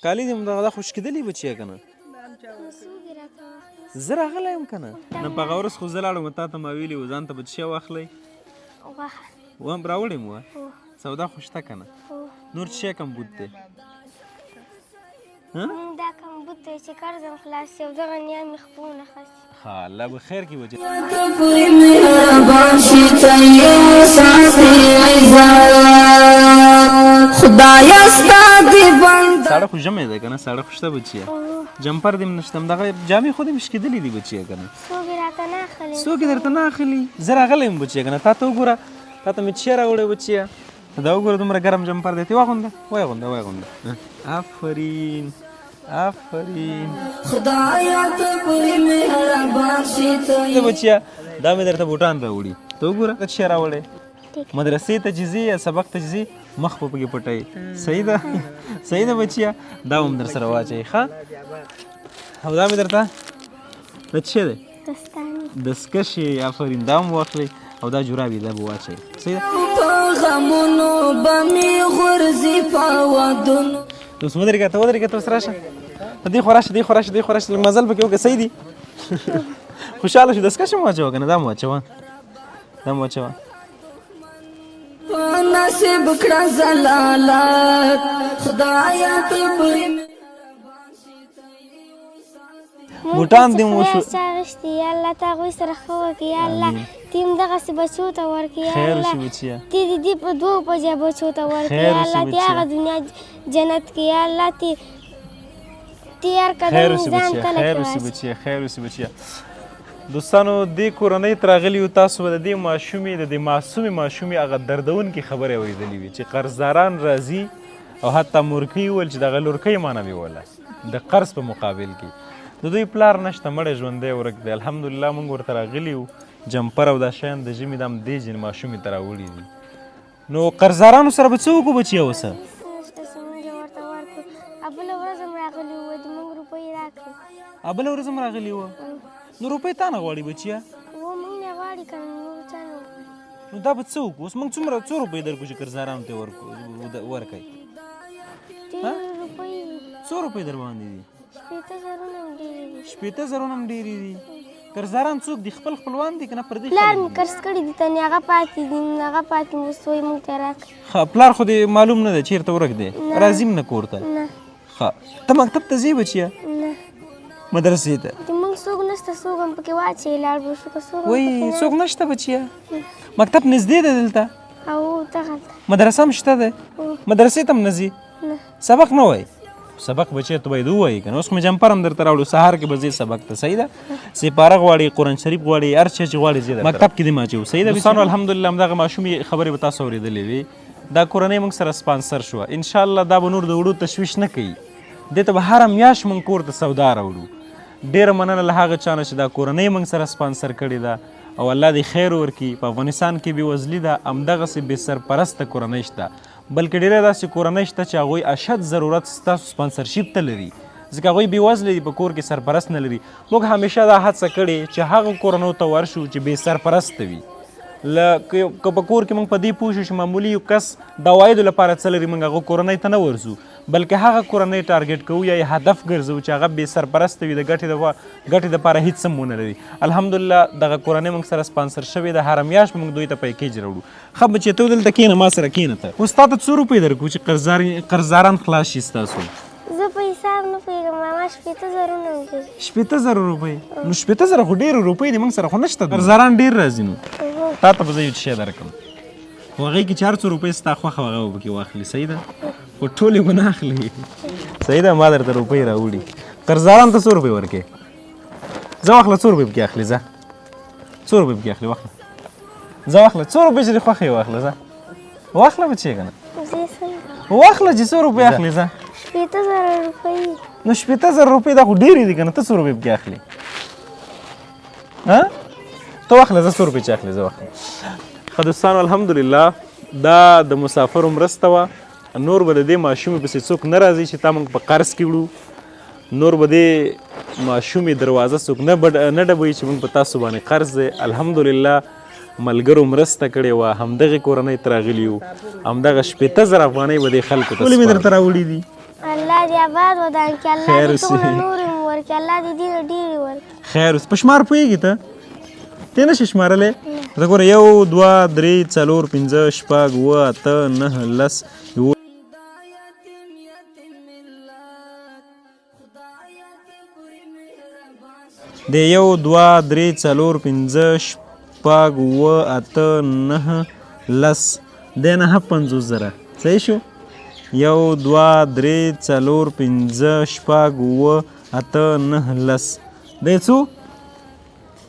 کالي دې همدغه دا خو شکېدلي بچیه که نه؟ زه راغلی یم که نه؟ نه په هغه ورځ خو زه لاړم تا ته ما ویلي و ځان ته به څه شی واخلئ؟ غوښه. وم راوړې مو وه؟ سودا خو شته که نه؟ نور څه شی کمبود دی؟ دا کمبود دی چې قرض هم خلاص شي او دغه نیا مې خپونه خسي. ښه الله به خیر کې بچي. ساړه خو ژمی دی که نه؟ ساړه خو شته بچیه. جمپر دې هم نشته، همدغه جامې خو دې هم شکېدلې دي بچیه که نه؟ څوک یې راته نه اخلي. څوک یې درته نه اخلي؟ زه راغلی یم بچیه که نه؟ تا ته وګوره، تا ته مې څه راوړی بچیه. دا وګوره دومره ګرم جمپر دی، ته واغونده، وایې غونده. آفرین آفرین. خدایا ته پرې مهربان شې ته. بچیه دا مې درته بوټان راوړي، ته وګوره څه شی راوړی. مدرسې ته چې ځې یا سبق ته چې ځې مخ به پکې پټوې. صحیح ده؟ صحیح ده بچیه؟ دا هم در سره واچوې. ښه، او دا مې درته دا څه شی دی؟ دستکشې. آفرین، دا هم واخلئ. او دا جرابې دا به واچوئ. صحیح ده؟ په غمونو به مې غورځي په ودونو. اوس ودرېږه ته، ودرېږه ته، اوس راشه دې خو راشه، دې خو راشه، دې خو راشه، لږ مزل پکې وکړه. صحیح دي؟ خوشحاله شو. دستکشې مو واچوه که نه؟ دا مو واچوه، دا مو واچوه. په نصیب کړه زلالت خدایا ته پرې. بوټان دې مو شو اخیستي. یا الله ته هغوی سره ښه وکړي. یا الله ته هم دغسې بچو ته ورکړي. یا خیر الله وشي بچیه. ته دې دې په دوو په ځای بچو ته ورکړي. خیر یا وشي الله ته بچیه. هغه دنیا جنت کړي. یا الله ته ته هر خیر قدم اوسې ځان بچیه، تله خیر کې اوسې واچوي. بچیه، خیر اوسې بچیه. دوستانو دې کورنۍ ته راغلي یو، تاسو به د دې ماشومې، د دې معصومې ماشومې هغه دردونکې خبرې اورېدلې وي چې قرضداران راځي او حتی مورکۍ وویل چې دغه لورکۍ ما نه بیوله د قرض په مقابل کې. د دوی پلار نشته، مړی ژوندی ورک دی. الحمدلله موږ ورته راغلي یو، جمپر او دا شیان د ژمي د همدې جن ماشومې ته راوړي دي. نو قرضدارانو سره به څه وکړو بچیه؟ اوسه نشته چې موږ یې ورته ورکړو. بله ورځ هم راغلي وو، د موږ روپۍ راکړې. بله ورځ هم راغلي وو. نو روپۍ تا نه غواړي بچیه؟ و موږ نه غواړي که نه، نور چا نه غواړي. نو دا به څه وکړو اوس؟ موږ څومره څو روپۍ درکړو چې قرضدارانو ته ورکړئ؟ ډېرې روپۍ. څو روپۍ در باندې دي؟ 60 زرونه هم ډېرې دي. 60 زرونه هم ډېرې دي. قرضداران څوک دي؟ خپل خپلوان دي که نه پردي پلار خلک مې دي؟ قرض کړي دي، تنې هغه پاتې دي، هغه پاتې مو سوی موږ ته راکړي. ښه، پلار خو دې معلوم نه دی چېرته ورک دی، راځي هم نه کور ته؟ نه. ښه، ته مکتب ته ځې بچیه؟ نه. مدرسې ته؟ د موږ څوک نشته، څوک هم پکې واچوي لاړ به شو که څوک هم وایي پکې نه. څوک نشته بچیه؟ مکتب نږدې دی دلته؟ او دغلته. مدرسه هم شته دی؟ مدرسې ته هم نه ځي؟ نه. سبق نه وایي؟ سبق بچی ته باید ووایي که نه؟ اوس خو مې جمپر هم درته راوړو، سهار کې به ځې سبق ته. صحیح ده؟ سپاره غواړي، قرآن شریف غواړي، هر شی چې غواړي ځې مکتب کې دې ما اچوو. صحیح ده دوستانو؟ الحمدلله همدغه ماشومې خبرې به تاسو اورېدلې وي. دا کورنۍ موږ سره سپانسر شوه، انشاءالله دا به نور د وړو تشویش نه کوي. دې ته به هره میاشت موږ کور ته سودا راوړو. ډېره مننه له هغه چا نه چې دا کورنۍ موږ سره سپانسر کړې ده او الله دې خیر ورکړي. په افغانستان کې بېوزلي ده، همدغسې بې سرپرسته کورنۍ شته، بلکې ډېری داسې کورنۍ شته چې هغوی اشد ضرورت ستاسو سپانسرشیپ ته لري، ځکه هغوی بېوزلي دي، په کور کې سرپرست نه لري. موږ همیشه دا هڅه کړې چې هغو کورنیو ته ورشو چې بې سرپرسته وي. که په کور کې موږ په دې پوه شو چې معمولي یو کس د عوایدو لپاره څه لري، موږ هغو کورنۍ ته نه ورځو، بلکې هغه کورنۍ ټارګټ کوو یا یې هدف ګرځوو چې هغه بې سرپرسته وي، د ګټې دپاره هیڅ هم ونه لري. الحمدلله دغه کورنۍ موږ سره سپانسر شوې ده، هره میاشت موږ دوی ته پیکیج راوړو. ښه بچیه ته دلته کښېنه، ما سره کښېنه ته. اوس تا ته څو روپۍ درکړو چې قرضداران خلاص شي ستاسو؟ زه په حساب نه پوهېږم ماما، 60 زرونه هم ډېر. 60 زره روپۍ؟ نو 60 زره خو ډېرې روپۍ دي، موږ سره خو نشته. قرضداران ډېر راځي، نو تا ته به زه یو شی درکړم، خو هغې کې چې هر څو روپۍ ستا خوښه وه هغه به پکې واخلي. صحیح ده؟ خو ټولې به نه اخلي. صحیح ده؟ ما درته روپۍ راوړي. قرضداران ته څو روپۍ ورکوې؟ ځه واخله، څو روپۍ پکې اخلي؟ ځه څو روپۍ پکې اخلي؟ واخله، ځه واخله، څو روپۍ چې دې خوښه وي واخله. ځه واخله بچیه که نه؟ واخله چې څو روپۍ اخلي. ځه. 60 زره روپۍ. نو 60 زره روپۍ دا خو ډېرې دي که نه؟ ته څو روپۍ پکې اخلي؟ ها ته واخله، زه څو روپۍ چې اخلي زه واخله. ښه دوستانو الحمدلله دا د مسافرو مرسته وه. نور به د دې ماشومې پسې څوک نه راځي چې تا موږ په قرض کې وړو. نور به دې ماشومې دروازه څوک نه ډبوي چې موږ په تاسو باندې قرض دی. الحمدلله ملګرو مرسته کړې وه، همدغې کورنۍ ته راغلي یو. همدغه 60 زره افغانۍ به دې خلکو ته ټولې مې درته راوړي دي. الله دې دې آباد ودان کړي، الله خیر دې اوسې. ټولو نورې هم ورکړي، الله دې دې نه ډېرې ورکړي. خیر اوسې. په شمار پوهېږي ته؟ ته نه شې شمارلی؟ ته ګوره، 1 2 3 4 5 6 7 8 9 10 1. د 1 2 3 4 5 6 7 8 9 10 د 59 زره. صحیح شو؟ 1 2 3 4 5 6 7 8 9 10 د څو؟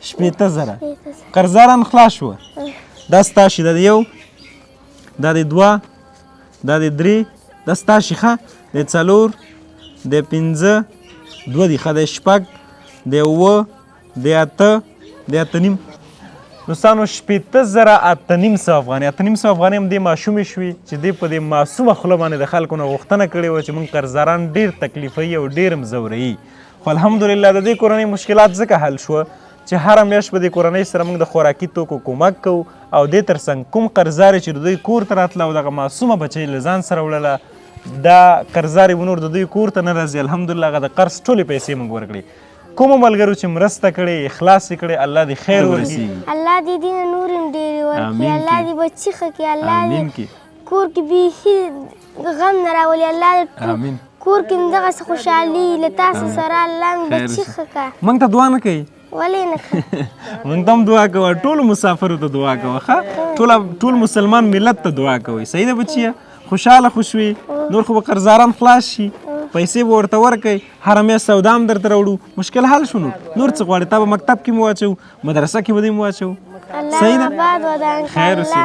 60 زره. قرضداران خلاص شو. دا ستا شي، دا د 1، دا د 2، دا د 3، دا ستا شي. ښه، د 4، د 5، 2 دي. ښه، د 6، د 7، د 8، د 8.5. دوستانو، 60,850 افغانۍ، 850 افغانۍ هم دې ماشومې شوې چې دې په دې معصومه خوله باندې د خلکو نه غوښتنه کړې وه چې موږ قرضداران ډېر تکلیفوي او ډېر هم ځوروي. خو الحمدلله د دې کورنۍ مشکلات ځکه حل شوه چې هره میاشت په دې کورنۍ سره موږ د خوراکي توکو کومک کوو، او دې ترڅنګ کوم قرضدارې چې د دوی کور ته راتله او دغه معصومه بچۍ له ځان سره وړله، دا قرضدارې به نور د دوی کور ته نه راځي. الحمدلله هغه د قرض ټولې پیسې موږ ورکړې. کومو ملګرو چې مرسته کړې، اخلاص یې کړی، الله دې خیر ورکړي. الله دې دې نه نورې هم ډېرې ورکړي. آمین الله کې. دې بچي ښه کړي، الله آمین دې کې. کور کې بیخي غم نه راولي، الله دې آمین. کور کې هم دغسې خوشحالي له تاسو سره. الله مې خیر بچي اوسې. ښه کړه. موږ ته دعا نه کوي؟ ولې نه کوي؟ موږ ته هم دعا کوه، ټولو مسافرو ته دعا کوه. ښه، ټول مسلمان ملت ته دعا کوئ. صحیح ده بچیه؟ خوشحاله خو شوې؟ نور خو به قرضداران خلاص شي، پیسې به ورته ورکړئ، هره میاشت سودا هم درته راوړو، مشکل حل شو. نور نور څه غواړې؟ تا به مکتب کې مو واچوو، مدرسه کې به دې مو واچوو. الله صحیح ده؟ آباد ودان کړه. خیر اوسې.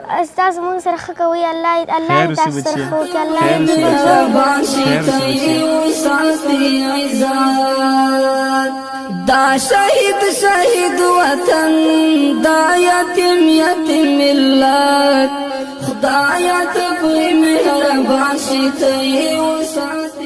الله ستاسو موږ سره ښه کوئ، الله الله خیر دې اوسې تاسو سره بچیه. ښه وکړي، الله خیر دې اوسې بچیه. مهربان شي، خیر ته اوسې یې بچیه. وساتي عزت. دا شهید شهید وطن، دا یتیم یتیم ملت، خدایا ته پرې مهربان شي، ته یې وساتي.